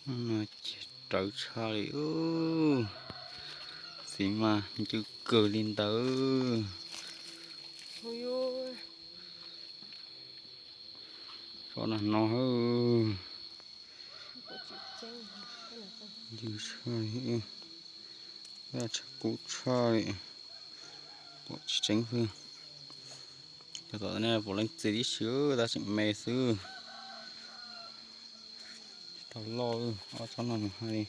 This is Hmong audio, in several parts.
Ces rawv tshaj li, txiv mas ncw kawg li ntawd. Tso nag no, ncw tshaj li, tshaj kub tshaj li, pom tsis tseeb xwb. Cov tom nej pom leej txiv tib si, tab tseem me xwb. Tsis tau loj, ob tsob no mus hais li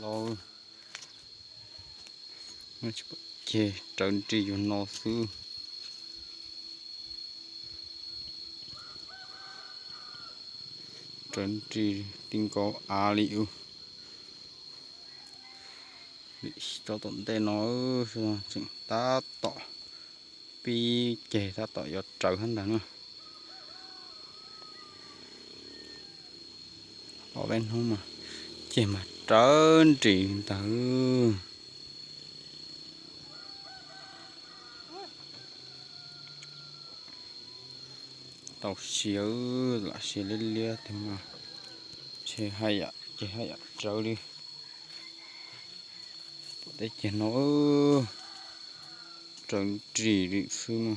loj. Tsis pom ceg, rawv nrig yug no xwb. Rawv nrig ti nkaus av li ub. Tsob tom ntej no tseem tab tom pib ceg, tab tom yuav rawv hab ntag na. Ob peb hnub mas ceg mas rawv nrig ntag. Tau siav, lam siav liab liab tiag mas, ntshe haj yam ces haj yam rawv li. Pom tej ceg no rawv nrig li xwb na,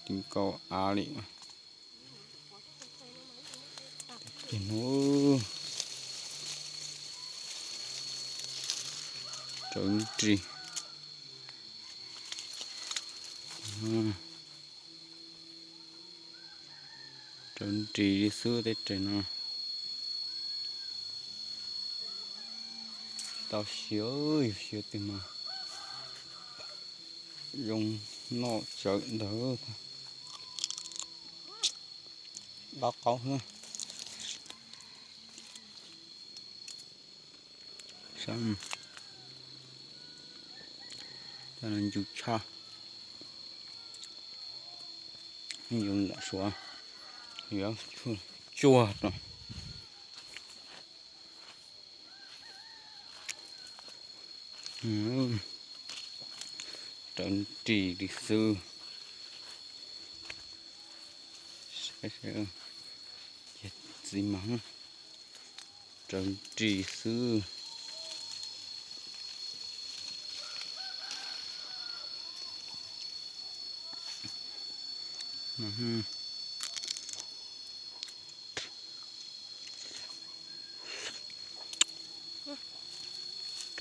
ti nkaus av li. Ceg no rawv nrig, rawv nrig li xwb tej res no. Tsis tau siav, yog siav tiag mas zoo noj tsawv ntag. Dab qaub xwb. Cov no ncw tshaj, ncw lam suav, yuav tsuag rau. Rawv nrig li xwb. Ces txiv mas rawv nrig xwb.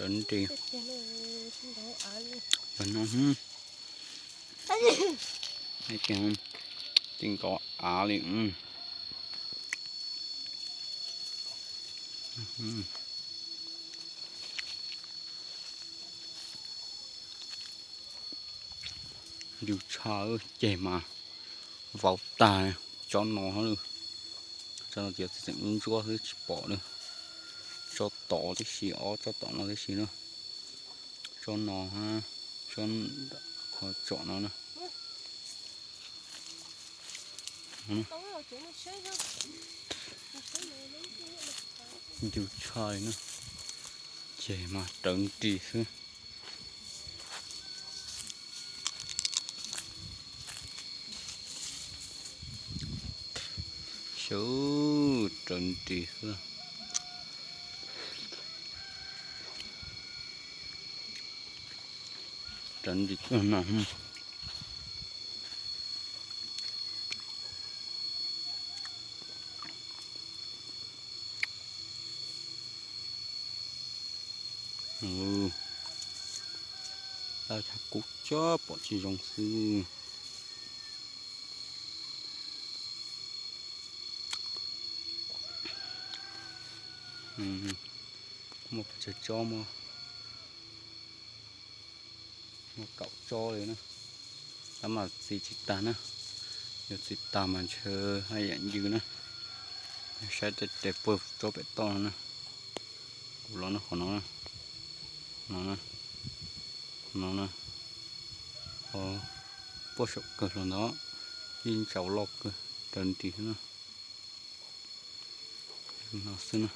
Rawv nrig. Cov no, cov no ti nkaus av li. Ncw tshaj, ceg mas vau tag. Tsob no, tsob no tias txeem ntsuab xwb tsis pom li. Tsob tod tib si, ob tsob tom no tib si na. Tsob no, tsob qhov tsom no na. Ncw tshaj li na, ceg mas rawv nrig xwb. Xyov, rawv nrig xwb. Rawv nrig no. Tab sis kub tsob pom tsis zoo xwb. Muaj pes tsawg tsob, muaj kaum tsob li na. Tab mas txiv tsis tag na, yog txiv tag mas ntshe haj yam ncw na. Saib tej tes puag tsob pem toj no na. Kuv los no qhov no, no, no na, puag saum kawg los ntawd, ib ntsaus loj kawg, raws nris xwb na. No xwb na.